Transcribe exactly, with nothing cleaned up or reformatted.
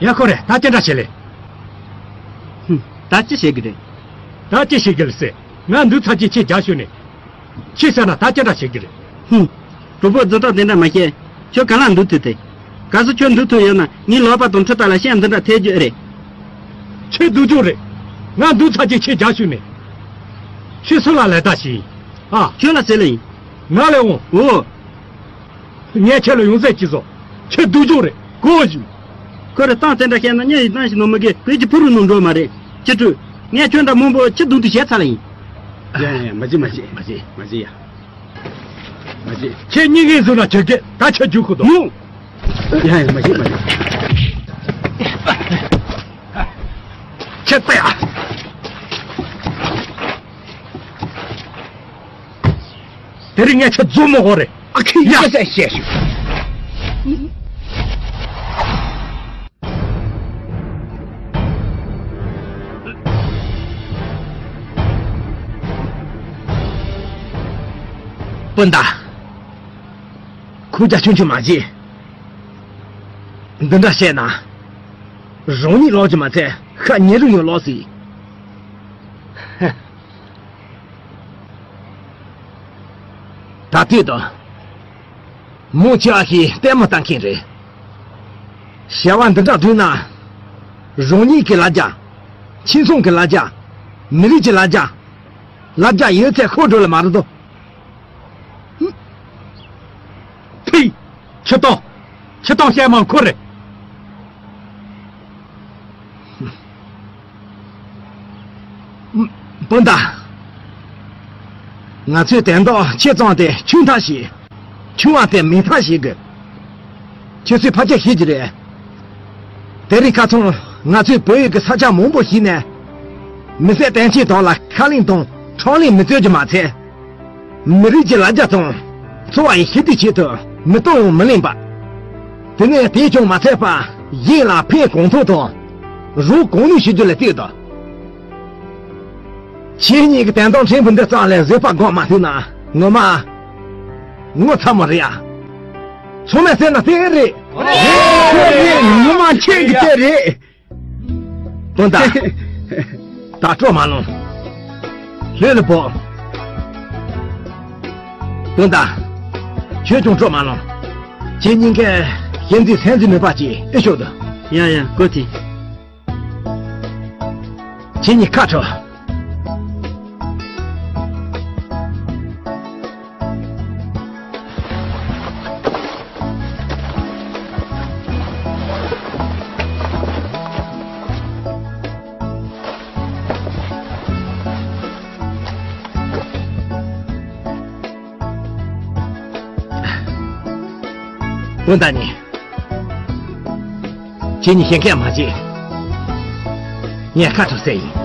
ཡ་ཁོ་རེ་ད་ཅི་འདྲ་བྱེད་ལེ། ཧུམ། ད་ཅི་བྱེད་ཀྱི་རེད། ད་ཅི་བྱེད་ཀྱི་ལེ་ཟེར། ང་འདུག་ཚར་གྱི་ཁྱེད་རྒྱག་ཞུ་ནས། ཁྱེད་ཟེར་ན་ད་ཅི་འདྲ་བྱེད་ཀྱི་རེད། ཧུམ། གྲོགས་པོ་རྫུ་བྲག་དེ་འདྲ་མ་བཤད། ཁྱོད་ག་ལ་འདུག་ཐུབ་དེ། གལ་སྲིད་ཁྱོད་འདུག་ཐུབ་ཡོད་ན་ངའི་ལག་པ་དང་ཁྲི་ཏ་ལ་ཤ་འདི་འདྲ་ཐེབས་རྒྱུ་ཨེ་རེད། ཁྱེད་སྡུག་སྦྱོང་རེད། ང་འདུག་ཚར་གྱི་ཁྱེད་རྒྱག་ཞུ་ནས། ཁྱེད་སུ་ལ་ལས་ད་ཞིག་ཨ། ཁྱོད་ལ་ཟེར་ལེ་ཡིན། ང་ལས་འོང་། འོ། ངས་ཁྱེད་ལ་ཡོང་ཟེར་གྱི་བཟོ། ཁྱེད་སྡུག་སྦྱོང་རེད་གོ་ཞུ། ཁོ་རེ་སྟངས་དེ་འདྲ་བཤད་ན་ཉེ་ཡི་སྟངས་ཤིག་ནོ་མི་དགེ་བོད་ཀྱི་ཕུ་རུ་ནང་འགྲོ་མ་རེད། ཅི་སྤྲོས། ངས་ཁྱོད་འདྲ་མང་པོ་ཁྱི་སྡུག་སྡུག་བྱས་ཚར་ལ་ཡིན། ཡ་ཡ་ཡ་མ་བྱེད་མ་བྱེད་མ་བྱེད་མ་བྱེད་ཡ། མ་བྱེད། ཁྱེད་གཉིས་ངའི་བཟོ་ན་ཁྱེད་ཀྱིས་ད་ཁྱེད་རྒྱུག་ཁུ་དོ། ཡ་ཡ་མ་བྱེད་མ་བྱེད། ཁྱེད་པ་ཡ། དེ་རིང་ངས་ཁྱེད་རྫུན་མ་གོ་རེད། ཨ་ཁི་ཡ་ཟེར་བཤད་ཞུ། སྤུན་ཟླ། ཁུར་རྒྱ་ཆུང་ཆུང་མ་བྱེད། འདི་འདྲ་བཤད་ན། རང་ཉིད་ལོག་གི་མ་ཚད་ཤ་ཉེ་རུ་ཡང་ལོག་སྲིད། ད་ལྟོས་དང་། མང་ཆེ་བ་ཞིག་ལྟད་མོ་ལྟ་མཁན་རེད། བྱ་བ་འདི་འདྲ་བསྒྲུབས་ན། རང་ཉིད་ཀྱི་ལ་རྒྱ། ཁྱིམ་ཚང་གི་ལ་རྒྱ། མི་རིགས་ཀྱི་ལ་རྒྱ། ལ་རྒྱ་ཡོད་ཚད་ཤོར་འགྲོ་ལ་མ་རེད་དོ། ཕི། ཁྱི་སྟོང་། ཁྱི་སྟོང་བཤད་མ་འཁོར་རེད། སྤུན་ཟླ། ང་ཚོའི་དན་ཐོག་ཆེ་ཙང་དེ་ཆུང་ཐག་ཞིག་ཆུང་བ་དེ་མིང་ཐག་ཞིག་དགོས། ཁྱེད་ཚོས་ཕལ་ཆེར་ཤེས་ཀྱི་རེད། དེ་རིང་ཁ་སང་ང་ཚོའི་བོད་ཡུལ་གྱི་ས་ཆ་མང་པོ་ཞིག་ནས་མི་སེར་བསྟན་ཆོས་ཐོག་ལ་ཁ་ལེན་དང་ཁྲག་ལེན་མི་སྤྲོད་རྒྱུ་མ་ཚད། མི་རིགས་ཀྱི་ལ་རྒྱ་དང་འཚོ་བ་ཡི་ཞི་བདེའི་ཆེད་དུ་མི་གཏོང་རུང་མི་ལེན་པ། དེ་ནས་དེས་ཀྱང་མ་ཚད་པ་གཞན་ལ་ཕན་གང་ཐུབ་དང་རོགས་གང་ནུས་ཞུ་རྒྱུ་ལ་བལྟས་དང་། ཁྱེད་གཉིས་ཀྱི་དན་རྟགས་ཕྲན་བུ་འདི་ཙམ་ལས་བཟོད་པ་སྒོམ་མ་ཐུབ་ན་ངོ་མ་ངོ་ཚ་མོ་རེད་ཡ། ཚང་མས་ཟེར་ན་དེ་རེད། ངོ་མ་ཁྱེད་ཀྱི་དེ་རེད། སྤུན་ཟླ། ད་སྤྲོ་མ་ལོང་། ལྷོད་ལ་བོ། སྤུན་ཟླ། ཁྱོད་ཀྱང་སྤྲོ་མ་ལོང་། ཁྱེད་གཉིས་ཀས་གཞན་འཛིན་སེམས་འཛིན་མེད་པ་ཅིག་ཨེ་ཤོག་ཏུ། ཡ་ཡ་གོ་ཐི། ཁྱེད་གཉིས་ཁ་དྲོ། སྤུན་ཟླ་གཉིས། ཁྱེད་གཉིས་ཞེན་ཁ་མ་བྱེད། ངས་ཁ་དྲོ་ཟེར་ཡིན།